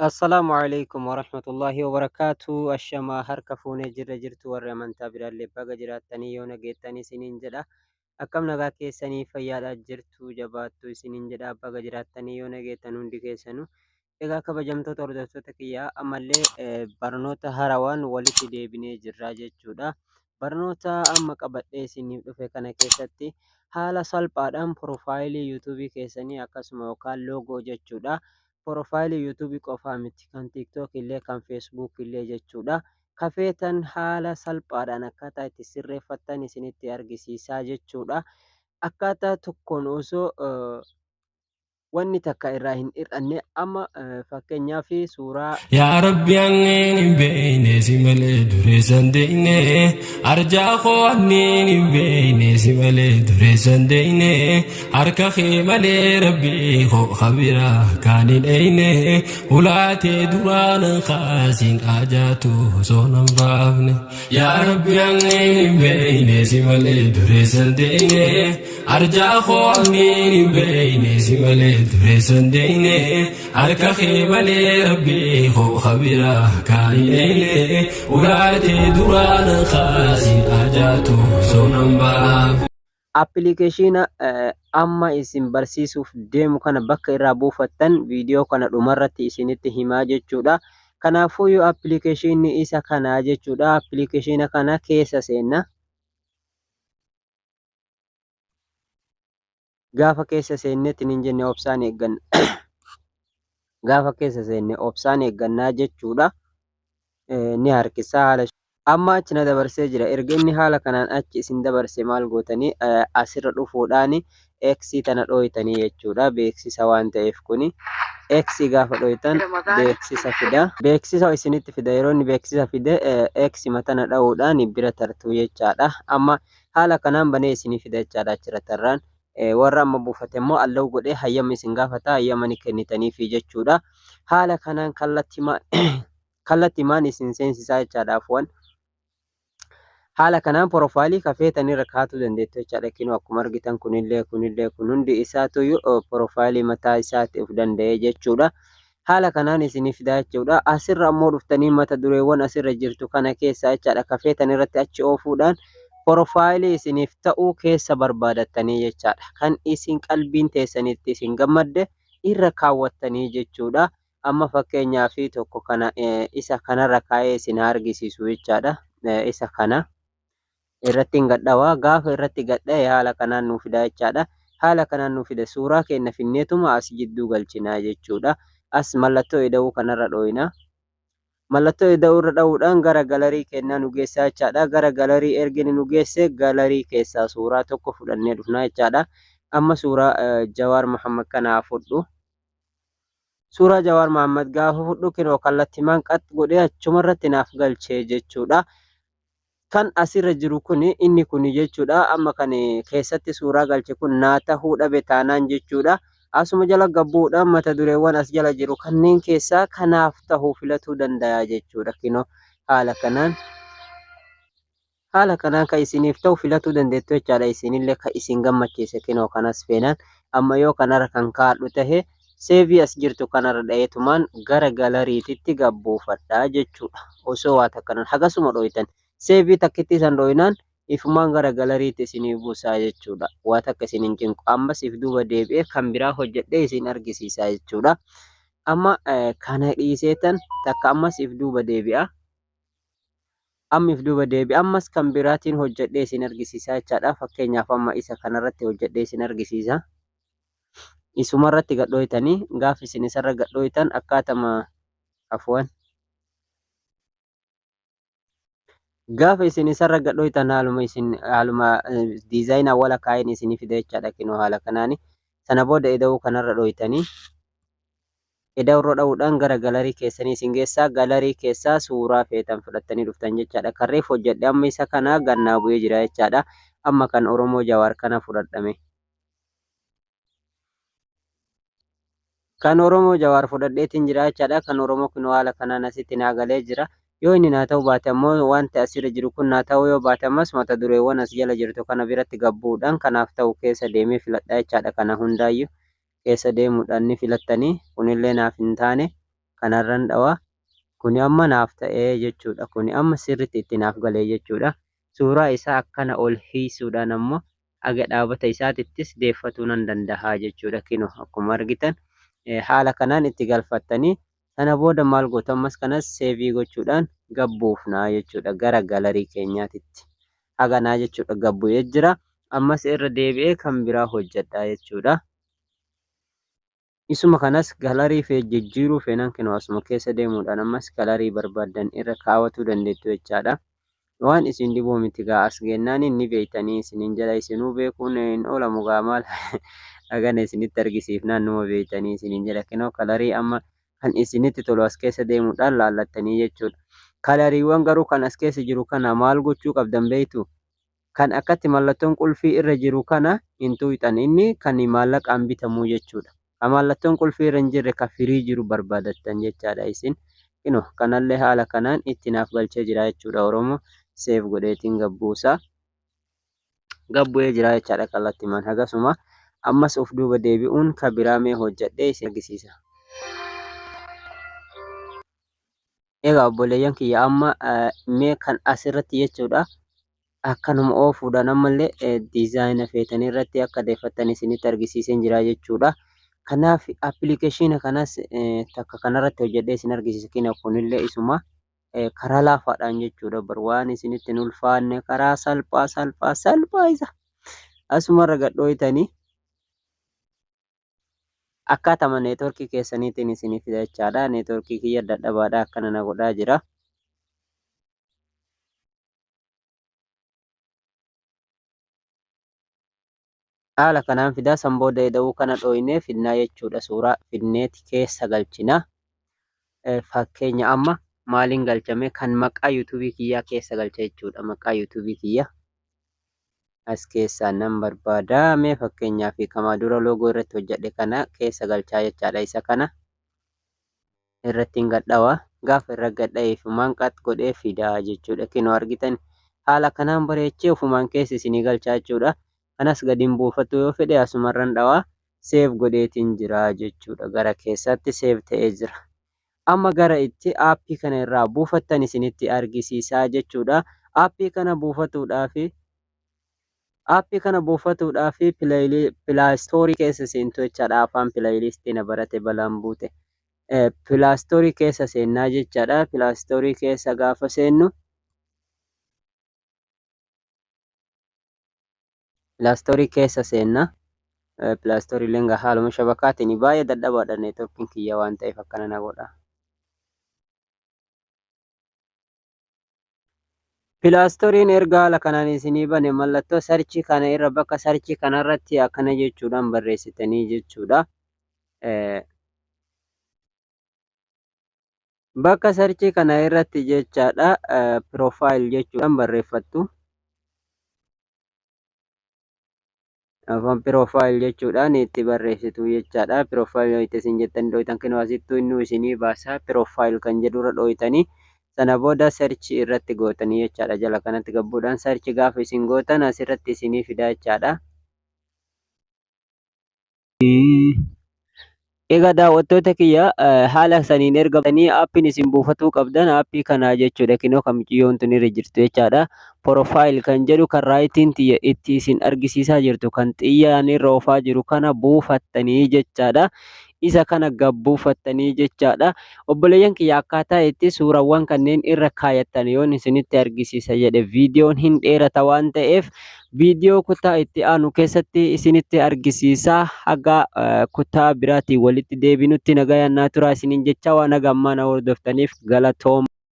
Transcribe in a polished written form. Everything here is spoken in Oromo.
Assalaamu Aleykum Warahmatullaahi Wabarakaatu. Ashamaa harka fuunee jirra jirtu warri amantaa biraallee baga jiraattanii yoo nageettanii isiniin jedha. Akkam nagaa keessanii fayyaadhaa jirtu jabaattu isiniin jedha baga jiraattanii yoo nageettan hundi keessanuu. Egaa kabajamtoota hordoftoota kiyyaa ammallee barnoota harawaan walitti deebinee jirra jechuudha. Barnoota amma qabadhee isiniif dhufe kana keessatti haala salphaadhaan piroofaayilii yuutuubii keessanii akkasuma yookaan loogoo jechuudha. Porofaayilii YouTube qofaa miti kan TikTok illee kan Facebook illee jechuudha. Ka feetan haala salphaadhaan akkaataa itti sirreeffattan isinitti argisiisaa jechuudha. Akkaataa tokkoon osoo wanni takka irraa hin hir'anne amma fakkeenyaaf suuraa Yaa Rabbi anneen hin beeyne si malee dureessan deeyne arjaa koo anneen hin beeyne si malee dureessan deeyne Harka kee malee rabbii koo kabiraa kaan hin eeyne ulaatee duraa nan kaasiin ajaatu osoo nan baafne yaa rabbi anneen hin beeyne si malee dureessan deeyne arjaa koo anneen hin beeyne si malee dureessan deeyne harka kee malee rabbii koo kabiraa kaan hin eeyne ulaatee duraa nan kaasiin ajaatu osoo nan baafne. Appilikeeshiina amma isin barsiisuuf deemu kana bakka irraa buufattan viidiyoo kana dhumarratti isinitti himaa jechuudha. Kanaafuu appilikeeshiinni isa kana jechuudha. Appilikeeshiina kana keessa seenna. Gaafa keessa seennetti nin jenne obsaan eegganna. Gaafa keessa seenne obsaan eeggannaa jechuudha. Ni harkisa haala. Amma achi na dabarsee jira. Erga inni haala kanaan achi isin dabarse maal gootanii asirra dhufuudhaan X tana dhooytanii jechuudha. Beeksisa waan ta'eef kuni X gaafa dhooytan beeksisa fida. Beeksisa isinitti fida. Yeroo inni beeksisa fide X matana dha'uudhaan bira tartuu jechaadha. Amma haala kanaan banee isinii fida jechaadha achirra tarraan. Warra amma buufate immoo allow godhee hayyama isin gaafata hayyama ni kennitaniifi jechuudha. Haala kanaan kallattimaan kallattimaan isin seensisaa jechaadha afwan. Haala kanaan porofaayilii ka feetan irra kaatuu dandeettu jechaadha. Kinoo akkuma argitan kunillee kunillee kun hundi isaatuyyuu porofaayilii mataa isaatti of danda'ee jechuudha. Haala kanaan isinii fidaa jechuudha. Asirra ammoo dhuftanii mata dureewwan asirra jirtu kana keessaa jechaadha. Ka feetan irratti achi oofuudhaan porofaayilii isiniif ta'uu keessa barbaadattanii jechaadha. Kan isin qalbiin teessanitti isin gammadde irra kaawwattanii jechuudha. Amma fakkeenyaaf tokko kana isa kanarra kaa'ee isin haa argisiisu jechaadha. Isa kana irratti hin gadhawa. Gaafa irratti gadha'e haala kanaan nuu fida jechaadha. Haala kanaan nuu fida. Suuraa keenya finneetuma as jidduu galchinaa jechuudha. As mallattoo ida'uu kanarra dhooyna. Mallattoo ida'uu irra dha'uudhaan gara galarii keenyaa nu geessaa jechaadha. Gara galarii erga inni nu geesse galarii keessaa suuraa tokko fudhannee dhufna jechaadha. Amma suuraa Jawaar Mohammad kana haa fudhu. Suuraa Jawaar Mohammad gaafa fudhu kinoo kallattimaan qax godhee achumarratti naaf galche jechuudha. Kan asirra jiru kuni inni kuni jechuudha. Amma kan keessatti suuraa galche kun naa tahuu dhabe taanaan jechuudha. Asuma jala gabbuudhaan mata dureewwan as jala jiru kanneen keessaa kanaaf tahu filatuu dandaya jechuudha. Kinoo haala kanaan haala kanaan kan isiniif ta'u filatuu dandeettu jechaadha. Isinillee kan isin gammachiise kinoo kanas feenaan amma yoo kanarra kan kaa'adhu tahe seevii as jirtu kanarra dha'eetumaan gara galariititti gabbuufadha jechuudha. Osoo waa takkanan hagasuma dhooytan seevii takkittii san dhooynaan ifumaan gara galariitti isinii buusaa jechuudha. Waa takka isin hin cinqu. Ammas if duuba deebi'ee kan biraa hojjedhee isin argisiisaa jechuudha. Amma kana dhiiseetan takka ammas if duuba deebi'a. Amma if duuba deebi'a. Ammas kan biraatiin hojjedhee isin argisiisaa jechaadha. Fakkeenyaaf amma isa kanarratti hojjedhee isin argisiisa. Isumarratti gad dhooytanii gaaf isin isarra gad dhooytan akkaatama afwan. Gaafa isin isarra gad dhooytan haaluma isin haaluma diizaayinii awwala kaa'een isinii fida jechaadha kinoo haala kanaani. Sana booda ida'uu kanarra dhooytanii ida'urra dha'uudhaan gara galarii keessanii isin geessaa. Galarii keessaa suuraa feetan fudhattanii dhuftan jechaadha. Kan reef hojjedhe amma isa kanaa gannaa bu'ee jira jechaadha. Amma kan Oromoo Jawaar kana fudhadhame. Kan Oromoo Jawaar fudhadheetiin jira jechaadha. Kan Oromoo kunoo haala kanaan asitti naa galee jira. Yoo inni naa ta'uu baate ammoo wanti asirra jiru kun naa ta'uu yoo baate ammas mata dureewwan as jala jirtu kana biratti gabbuudhaan kanaaf ta'u keessa deemee filadha jechaadha. Kana hundaayyuu keessa deemuudhaan ni filattanii kunillee naaf hin taane. Kanarran dhawa. Kuni amma naaf ta'ee jechuudha. Kuni amma sirriitti itti naaf galee jechuudha. Suuraa isaa akkana ol hiisuudhaan ammoo aga dhaabata isaatittis deeffatuu nan danda'a jechuudha. Kino akkuma argitan haala kanaan itti galfattanii sana booda maal gootu ammas kanas save gochuudhaan gabbuufnaa jechuudha gara gallery keenyaatitti. Haganaa jechuudha gabbu'ee jira. Ammas irra deebi'ee kan biraa hojjedha jechuudha. Isuma kanas gallery fee jijjiiruu feenan kinoo asuma keessa deemuudhaan ammas gallery barbaaddan irra kaawwatuu dandeettu jechaadha. Waan isin dhibuu miti gaa as geennaan ni beektanii isiniin jedha isinuu beekuun hin oolamu gaa maal hagana isinitti argisiifnaan numa beektanii isiniin jedha kinoo color amma kan isinitti tolu as keessa deemuudhaan laallattanii jechuudha. Coloriiwwan garuu kan as keessa jiru kana maal gochuu qabdan beektu? Kan akkatti mallattoon qulfii irra jiru kana hin tuqxan inni kan maallaqaan bitamuu jechuudha. Kan mallattoon qulfii irra hin jirre ka free jiru barbaadattan jechaadha isin. Kinoo kanallee haala kanaan itti naaf galchee jira jechuudha Oromoo save godheetiin gabbuusaa. Gabbu'ee jira jechaadha kallattiimaan hagasuma ammas of duuba deebi'uun ka biraa mee hojjedhee isin argisiisa. Egaa obboleeyyan kiyya amma mee kan asirratti jechuudha akkanuma oofuudhaan ammallee design feetanii irratti akka deeffattan isinitti argisiiseen jira jechuudha. Kanaaf application kanas takka kanarratti hojjedhee isin argisiisa. Kina kunillee isuma karaa laafaadhaan jechuudha. Bar waan isinitti hin ulfaanne karaa salphaa salphaa salphaa isa asumarra gadhooytanii akkaatama network keessaniitiin isinii fida jechaadha. Network kiyya dadhabaadha akkana na godhaa jira. Haala kanaan fidaa san booda eda'uu kana dhooynee fidnaa jechuudha. Suuraa fidneeti keessa galchina. Fakkeenya amma maaliin galchame kan maqaa YouTube kiyyaa keessa galcha jechuudha. Maqaa YouTube kiyya as keessaa nan barbaada. Mee fakkeenyaaf kamaa dura logo irratti hojjedhe kana keessa galchaa jechaadha. Isa kana irratti hin gadhawa. Gaafa irra gadha'ee ofumaan qax godhee fidaa jechuudha. Kinoo argitan haala kanaan bareechee ofumaan keessa isinii galchaa jechuudha. Kanas gadi hin buufatu yoo fedhe asumarran dhawaa save godheetiin jira jechuudha. Gara keessatti save ta'ee jira. Amma gara itti app kana irraa buufattan isinitti argisiisaa jechuudha. App kana buufatuudhaaf Play Store keessa seentu jechaadha. Afaan playlist na barate balaan buute. Play Store keessa seennaa jechaadha. Play Store keessa gaafa seennu Play Store keessa seenna. Play Store illee haaluma shabakaatiin baay'ee dadhabaadha networkiin kiyya waan ta'eef akkana na godha. Play Storeiin erga haala kanaan isinii bane mallattoo search kana irra bakka search kanarratti akkana jechuudhaan barreessitanii jechuudha. Bakka search kana irratti jechaadha profile jechuudhaan barreeffattu. Afaan profile jechuudhaan itti barreessitu jechaadha. Profile itti isin jettanii dhooytan kinoo asittuu inni isinii baasa. Profile kan jedhurra dhooytanii sana booda search irratti gootanii jechaadha. Jala kanatti gabbuudhaan search gaafa isin gootan asirratti isinii fida jechaadha. Egaa daawwattoota kiyya haala saniin erga appiin isin buufatuu qabdan app kanaa jechuudha. Kinoo kan mucayyoon tun irra jirtu jechaadha. Profile kan jedhu kan rightiin itti isin argisiisaa jirtu kan xiyyaan irra oofaa jiru kana buufattanii jechaadha. Isa kana gabbuufattanii jechaadha. Obboleeyyan kiyya akkaataa itti suurawwan kanneen irra kaayattan yoon isinitti argisiisa jedhe viidiyoon hin dheerata waan ta'eef viidiyoo kutaa itti aanu keessatti isinitti argisiisa. Haga kutaa biraatiin walitti deebinutti nagayaan naa turaa isiniin jecha waan haga ammaa na hordoftaniif galatooma.